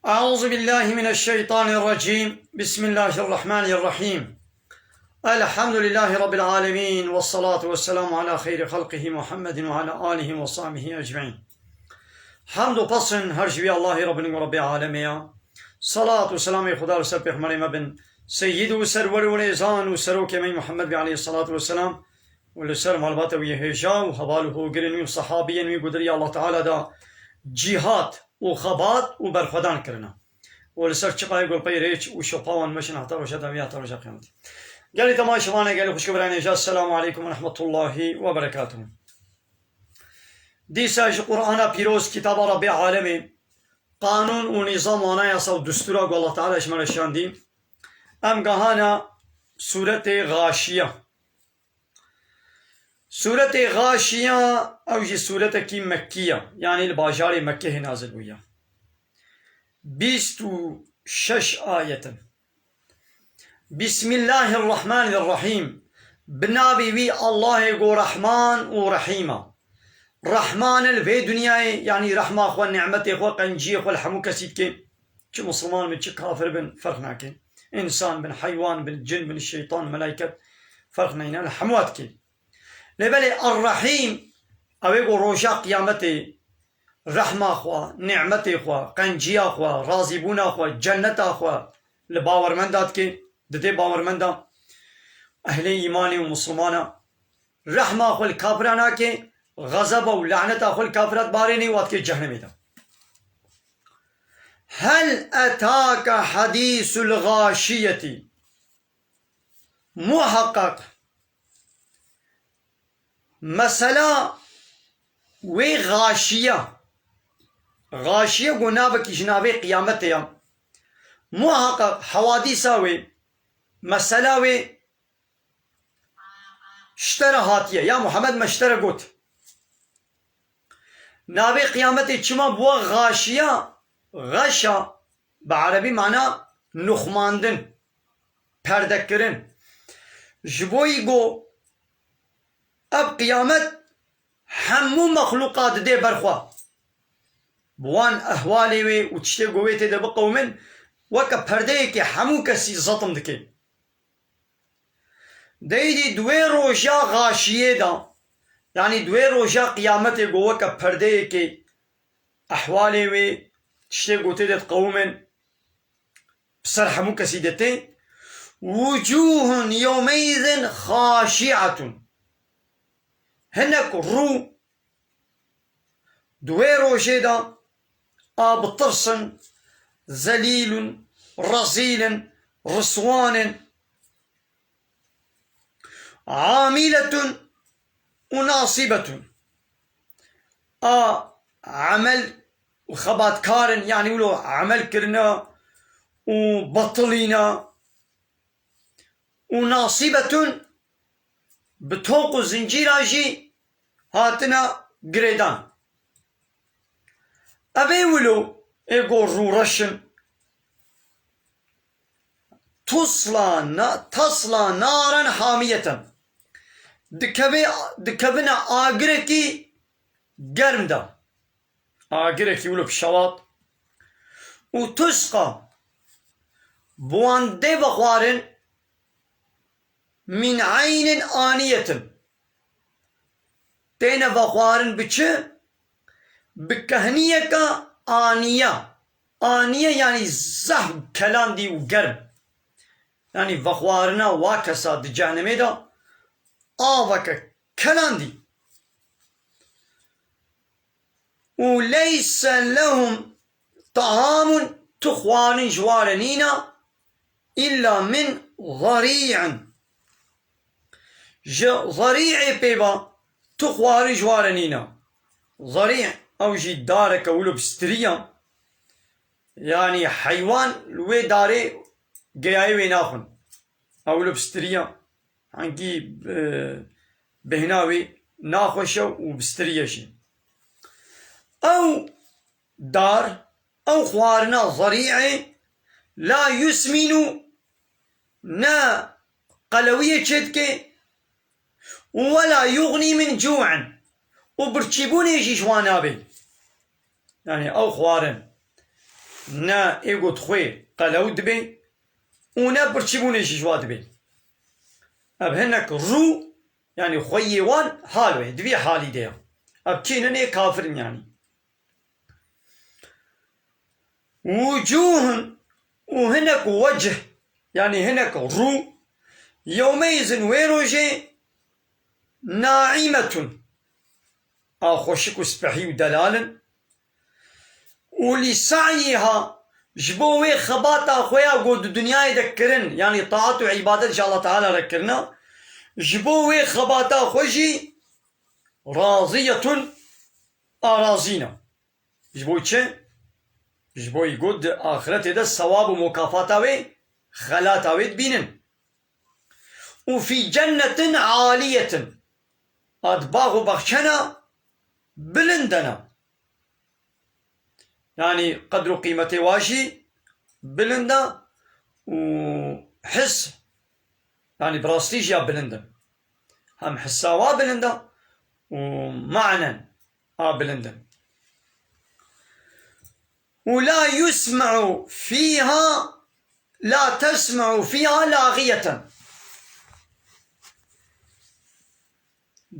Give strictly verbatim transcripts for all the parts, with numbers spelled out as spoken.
أعوذ بالله من الشيطان الرجيم. بسم الله الرحمن الرحيم. الحمد لله رب العالمين، والصلاة والسلام على خير خلقه محمد وعلى آله وصحبه أجمعين. Hamd û pesn her ji wî Allahê Rabbin û Rabbê alemê ya. Salat û selamê Xuda li ser pêxmerê me bin, seyyid û serwer û rêzan û serokê me Muhammed bî aleyhissalatu vesselam û li ser malbata wî hêja û heval û hogirên wî û sehabiyên wî ku di riya Allah Teala da cîhat û xebat û berxwedan kirine. û li ser çiqayê gulpey rêç û şopa wan meşin heta roja dawî, heta roja qiyametê. Gelî temaşevanê, gelî xwişk û birayên hêja, Selamu aleykum ve rahmetullahi ve berekatuhu. Dîsa ji Qur'ana pîroz, kitaba Rabbê alemê, qanûn û nîzam û anayasa û dustûra ku Allah Teala ji me re şandî, em gahana sûretê Xaşiya. Sûretê Xaşiya, ew jî sûretekî Mekkî ye, yanî li bajarê Mekkehê nazil bûye. Bîst û şeş ayet in. Bismillahirrahmanirrahîm. Bi navê wî Allahê ku Rehman û Rehîm e. Rehman e li vê dinyayê, yanî rehma xwe, nîmetê xwe, qenciyê xwe li hemû kesî dike. Çi misilman bin, çi kafir bin, ferq nake. Însan bin, heywan bin, cin bin, şeytan, melaiket, ferq neyne, li hemû dike. Lê belê Er-Rehîm, ew ê ku roja qiyametê rehma xwe, nîmetê xwe, qenciya xwe, razîbûna xwe, cenneta xwe li bawermenda dike, didê bawermenda, ehlê îmanê û misilmana. Rehma xwe li kafira nake, xezeba û laneta xwe li kafira dibarêne û wa dike cehnemê de. Hel etake hadîsul xaşiyetî. Muheqeq mesela wê xaşiya, xaşiya ku navekî ji navê qiyametê ya. Muheqeq hewadîsa wê, mesela wê ji te re hatiye. Ya Muhammed, me ji te re got. Navê qiyametê çima bûye xaşiya? Xeşa bi erebî mana nuxmandin, perdekirin. Ji bo yî ku ev qiyamet hemû mexlûqa didê ber xwe. Bi wan ehwalê wê û tiştê ku wê tê de biqewimin, weke perdeyekê hemû kesî zetim dike. Deydî di wê roja xaşiyê de, yanî di wê roja qiyametê ku weke perdeyekê ehwalê wê, tiştê ku tê de diqewimin, bi ser hemû kesî de tê. Wucuhun yewmeyzin xaşi'etun. Hinek rû di wê rojê de a bi tirs in, zelîl in, rezîl in, riswan in. Amiletun û nasibetun. A emel û xebatkar in, yanî wilo emel kirine û betilîne. Û nasîbetun, bi toq û zincîra jî hatine girêdan. Ev ê wilo ê go rûreş in. Tusla na-, tasla naran hamiyeten. Dikeve-, dikevine agirekî germ de. Agirekî wilo bi şewat. Û tusqa bi wan dê vexwarin min eynin aniyetin. Têne vexwarin bi çi? Bi kehniyeke aniye. Aniye yanî zehf kelandî û germ. Yanî vexwarina wa kesa di cehennemê de aveke kelandî. Û leyse lehum ta'amun, tu xwarin ji wa re nîna, illa min zarî'in. Ji zarî'ê pê ve tu xwarin ji wa re nîna. Zarî' ew jî dareke wilo bi stiriya. Yanî heywan li wê darê geyayê wê naxwin. Ew wilo bi stiriya. Hangî, e, bêhna wî naxweş e û bi stiriye jî. Ew dar, ew xwarina zarî'ê la yusmînû, ne qelewiyê çêdike, û wela yuxnî min cû'in, û birçîbûnê jî ji wan nabê. Yanî ew xwarin ne ê got xwê qelew dibê û ne birçîbûnê jî ji wa dibê. Ev hinek rû, yanî xweyê wan hal wê, di vî halî de ye. Ev kî nin ê kafir in yanî. Wucûhun û hinek wecih, yanî hinek rû, yewmeyizin wê rojê, naîmetun, a xweşik û spehî û delal in. Û lî se'yîha, ji bo wê xebata xwe ya ku di dinyayê de kirin, yanî taat û îbadet ji Allah Teala re kirina, ji bo wê xebata xwe jî raziyetun, a razî ne. Ji bo çi? Ji bo ku di axiretê de sewab û mukafata wê, xelata wê dibînin. Û fî cennetin aliyetin. A di bax û baxçe ne, bilind e ne. Yanî qedr û qîmetê wa jî bilind e û his, yanî bi rastî jî ya bilind in. Hem hissa wa bilind e û manen a bilind in. Û la yusme'u fîha, la tesme'u fîha lagiyeten.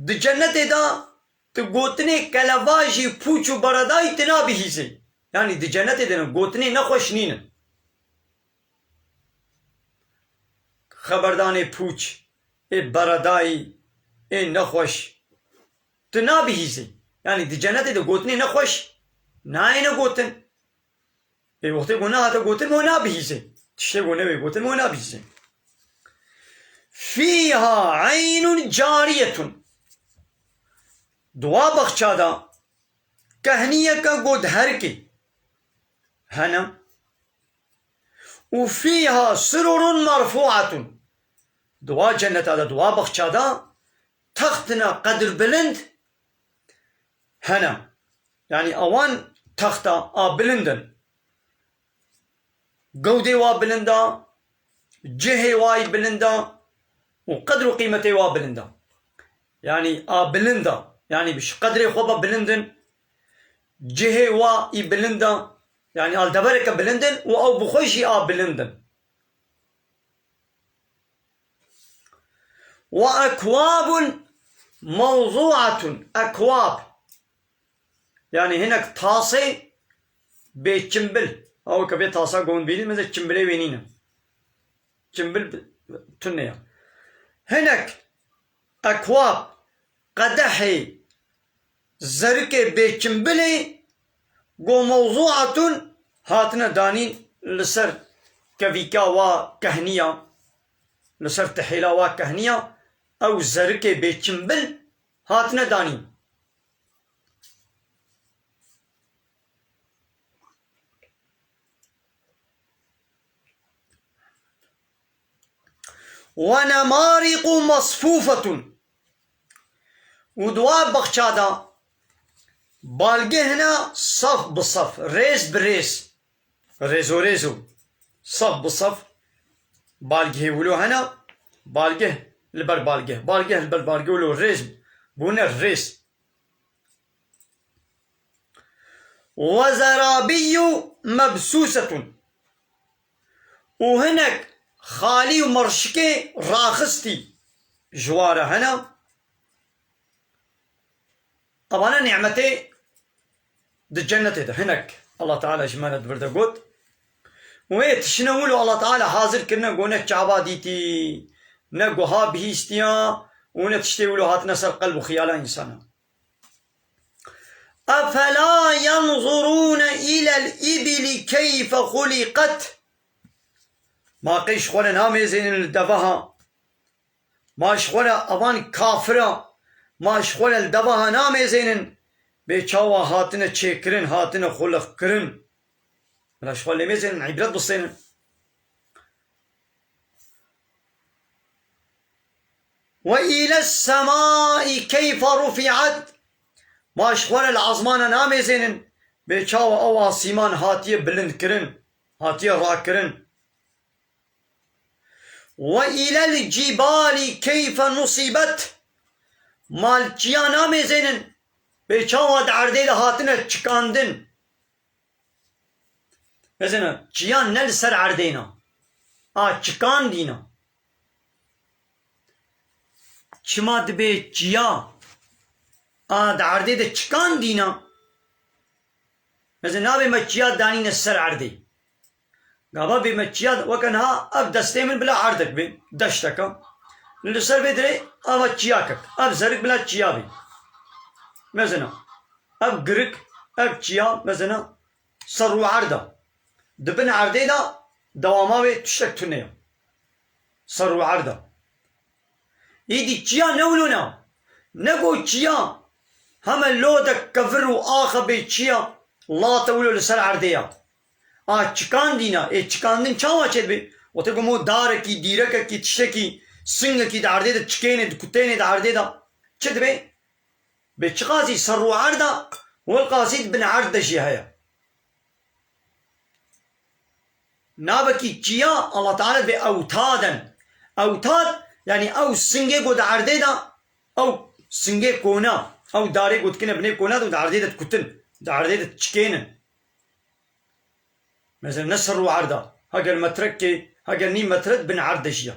Di cennetê de tu gotinê kelevajî, pûç û beredayî tu nabihîzê. Yanî di cennetê de ne, gotinê nexweş nînin. Xeberdanê pûç, ê beredayî, ê nexweş, tu nabihîzê. Yanî di cennetê de gotinê nexweş nayêne gotin. Ê wextê ku nehate gotin, me nabihîzê. Tiştê ku newê gotin, me nabihîzê. Fîha eynun cariyetun. Di wa baxça de kehniyeke ku diherikê hene. Û fîha sururun merfu'atun. Di wa cenneta de, di wa baxça de textina qedirbilind hene. Yanî ewan texta a bilind in. Gewdê wa bilind e, cihê wa yî bilind e û qedr û qîmetê wa bilind e. Yanî a bilind e. Yanî bi qedrê xwe be bilind in. Cihê wa yî bilind e. Yanî a li devereke bilind in û ew bi xwe jî a bilind in. Ve ekwabun mewzu'atun. Ekwab. Yanî hinek tasê bê çimbil. Ew ke vê tasa gon bînî, mesela çimbilê wê nîne. Çimbil tune ya. Hinek ekwab, qedehê, zerikê bê çimbilê, go mewzu'atun, hatine danîn li ser kevîka wa kehniya, li ser tihêla wa kehniya, ew zerikê bê çimbil hatine danîn. Ve nemariqu masfufetun. Û di wa baxça de balgeh hene saf bi saf, rêz bi rêz, rêzo rêzo, saf bi saf balgehê wilo hene, balgeh li ber balgeh, balgeh li ber balgeh wilo rêz bûne rêz. Ve zerabiyyu mebsusetun. Û hinek xalî û merşikê raxistî ji wa re hene. Evane nîmetê di cennetê de hinek Allah Teala ji me re di vir de got. Û ê tiştine wilo Allah Teala hazir kirine, go ne çava dîtî, ne guha bihîstiya û ne tiştê wilo hatine ser qelb û xiyala însana. Efela yenzurûne ilel îbili keyfe xuliqet. Ma qey ji xwe re namêzênin li deveha? Ma ji xwe re evan kafira, ma ji xwe re li deveha namêzênin? Bê çawa hatine çêkirin, hatine xuliqkirin? Bila ji xwe lêmêzênin, îbret bistênin. Ve îles semâi keyfe rufi'et. Ma ji xwe re li ezmana namêzênin, bê çawa ew asîman hatiye bilindkirin, hatiye rakirin. Ve îlel cîbalî keyfe nusîbet. Ma li çiya namêzênin, bê çawa di erdê de hatine çikandin. Mesela çiya ne li ser erdê ne. A çikan dîna. Çima dibe çiya? A di erdê de çikan dîna. Mesela nabê me çiya danîne ser erdê. Gava bê me çiya weke niha ev destê min bila erdek bê, deşteka. Li ser vê dirê ava çiyakek. Ev zerik bila çiya bê. Mesela ev girik, ev çiya, mesela ser rû erda. Di bin erdê de dewama wê tiştek tune ye. Ser rû erda. Êdî çiya ne wilo ne. Ne ku çiya heme lodek kevir û axe bê çiya late wilo li ser erdê ya. A çikandîna, ê çikandin çawa çêdibe? Wextê ku mo darekî, dîrekekî, tiştekî, singekî di erdê de çikêne, dikutêne di erdê de. Çi dibe? Bê çiqasî ser rû erda, welqasî di bin erd de jî heye. Navekî çiya Allah Teala vê ewtaden. Ewtad, yanî ew singê ku di erdê de, ew singê kona, ew darê ku dikine binê kona de û di erdê de dikutin, di erdê de diçikênin. Mesela ne ser rû erda, heger metrekê, heger nîv metre di bin erd de jiya.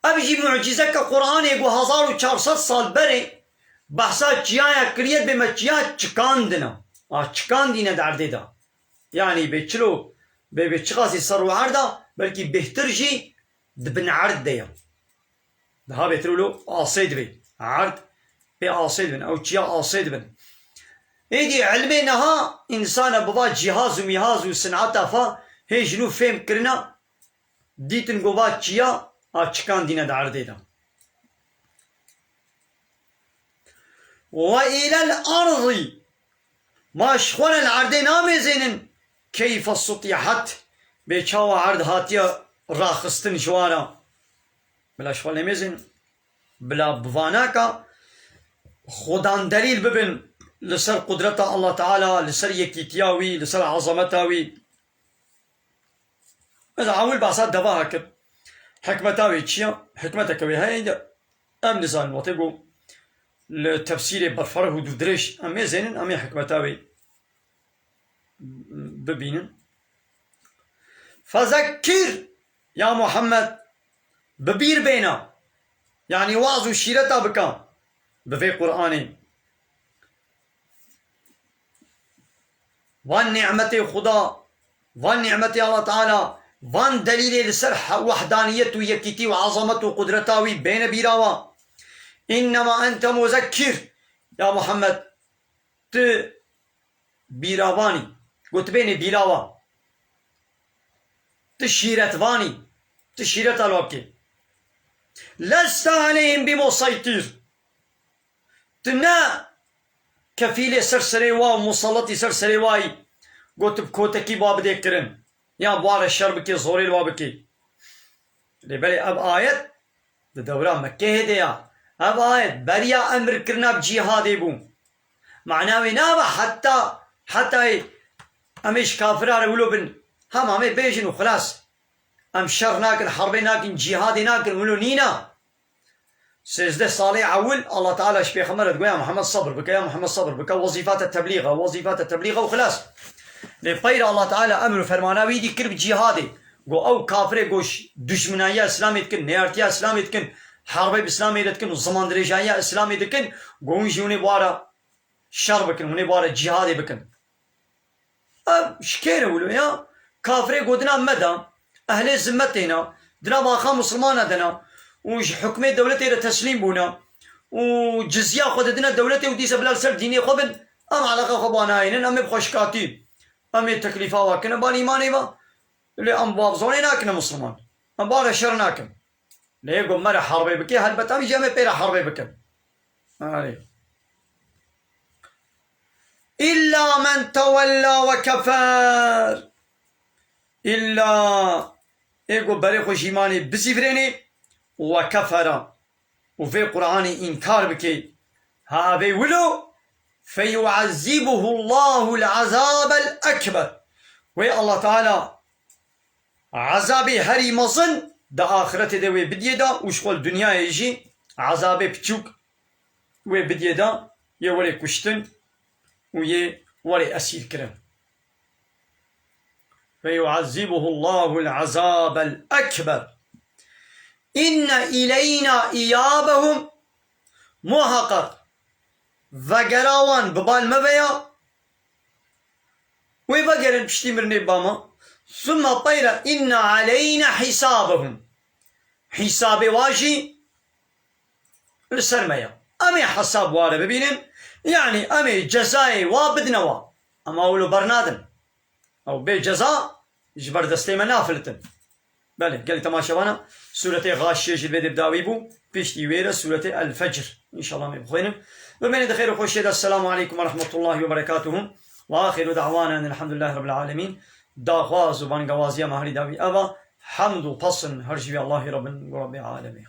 Ev jî mucîzeke Qur'anê ku hezar û çar sed sal berê behsa çiyaya kiriye, bê me çiya çikandina. A çikandîne di erdê de. Yanî bê çilo, bê, bê çiqasî ser rû erda, belkî bêhtir jî di bin erd de ye. Daha bêtir wilo asê dibe. Erd pê asê dibin. Ew çiya asê dibin. Êdî ilmê niha însana bi va cîhaz û mîhaz û sineta fa hê ji nû fêm kirina, dîtin ku va çiya a çikandîne di erdê de. Ve îlel erdî. Ma ji xwe re li erdê namêzênin keyfe sutihat. Bê çawa erd hatiye raxistin ji wan re. Bila ji xwe lêmêzênin. Bila bi vanaka xwedan delîl bibin li ser qudreta Allah Teala, li ser yekîtiya wî, li ser azameta wî. Ez ewil behsa deva kir. Hikmeta wê çi ye? Hikmeteke wê heye de em nizanin. Wextê ku li tefsîrê berfireh û dûdirêj em ê zênin, em ê hikmeta wê bibînin. Fezekkir, ya Muhammed, bi bîr bêne. Yanî waz û şîreta bike bi vê Qur'anê. Van nîmetê Xuda, van nîmetê Allah Teala, van delîlê li ser he-, wehdaniyet û yekîtî û azamet û qudreta wî bêne bîra we. Înnema ente muzekkir. Ya Muhammed, tu bîravanî. Gotibênê bîrawa. Tu şîretvanî. Tu şîreta li wa bikê. Leste aleyhim bimuseytir. Tu ne kefîlê ser serê wa û musalletî ser serê wa yî, got tu bi kotekî bi wa bidê kirin, ya bi wa re şer bikê, zorê li wa bikê. Lê belê ev ayet di dewra Mekkeyê de ya. Ev ayet beriya emrkirina bi cîhadê bû. Mana wê nabe heta, heta em ê ji kafira re wilo bin. Hema em ê bêjin û xilas. Em şer nakin, herbê nakin, cîhadê nakin, wilo nîna. Sêzdeh salê ewil Allah Teala ji Pêxember re digoya, Muhammed, sebir bike, ya Muhammed, sebir bike, wezîfa te teblîx e, wezîfa te teblîx e û xilas. Lê peyra Allah Teala emr û fermana wî dî kir bi cîhadê. Got ew kafirê ku ji dijminayiya Îslamê dikin, neyartiya Îslamê dikin, herbê bi Îslamê re dikin û zimandirêjayiya Îslamê dikin, got hûn jî hûn ê bi wa re şer bikin, hûn ê bi wa re cîhadê bikin. Ev ji kê re wilo ya? Kafirê ku dina me de, ehlê zimmetê ne, dina baxa misilmana de ne û ji hukmê dewletê re teslîm bûne û cizya xwe didine dewletê û dîse bila li ser dînê xwe bin, em eleqa xwe bi wan nayênin, em ê bi xwe şikatî, em ê teklîfa wa kine, ban îmanê ve, lê em bi wa bi zorê nakine misilman. Em bi wa re şer nakin. Lê yê ku me re herbê bike, helbet em jî em ê pê re herbê bikin. Erê. Îlla men tewella we kefer. Îlla ê ku berê xwe ji îmanê bizîvirênê, we kefera, û vê Qur'anê înkar bike. Ha vê wilo, feyu'ezzibuhu Allahu el-azabel ekber. Wê Allah Teala ezabê herî mezin di axiretê de wê bidiyê de û ji xwe li dinyayê jî ezabê piçûk wê bidiyê de, yê werê kuştin û yê werê esîrkirin. فيعذبه الله العذاب الأكبر. إن إلينا إيابهم. Muhakkak vegera wan bi bal me veya wê vegerin piştî mirinê ba me. ثم قيل إن علينا حسابهم. Hîsabê wa jî li ser me ye. Em ê hesab ware bibînin, yanî em ê cezayê wa bidine wa. Ema wilo bernadin. Ew bê ceza ji ber destê me nafilitin. Belê, gelî temaşevana, sûretê Xaşiyê jî li vê dê bi dawî bû. Piştî wê re sûretê El Fecr. Înşallah em ê bixwînin. Bimînin di xêr û xweşiyê de. Esselamu aleykum ve rahmetullahi ve berekatuhu. Ve axiru da'wana enelhamdülillahi rabbil alemin. Daxwaz û bangewaziya me herî dawî ev e. Hemd û pesn her ji vî Allahî Rabbin û Rabbê alemê.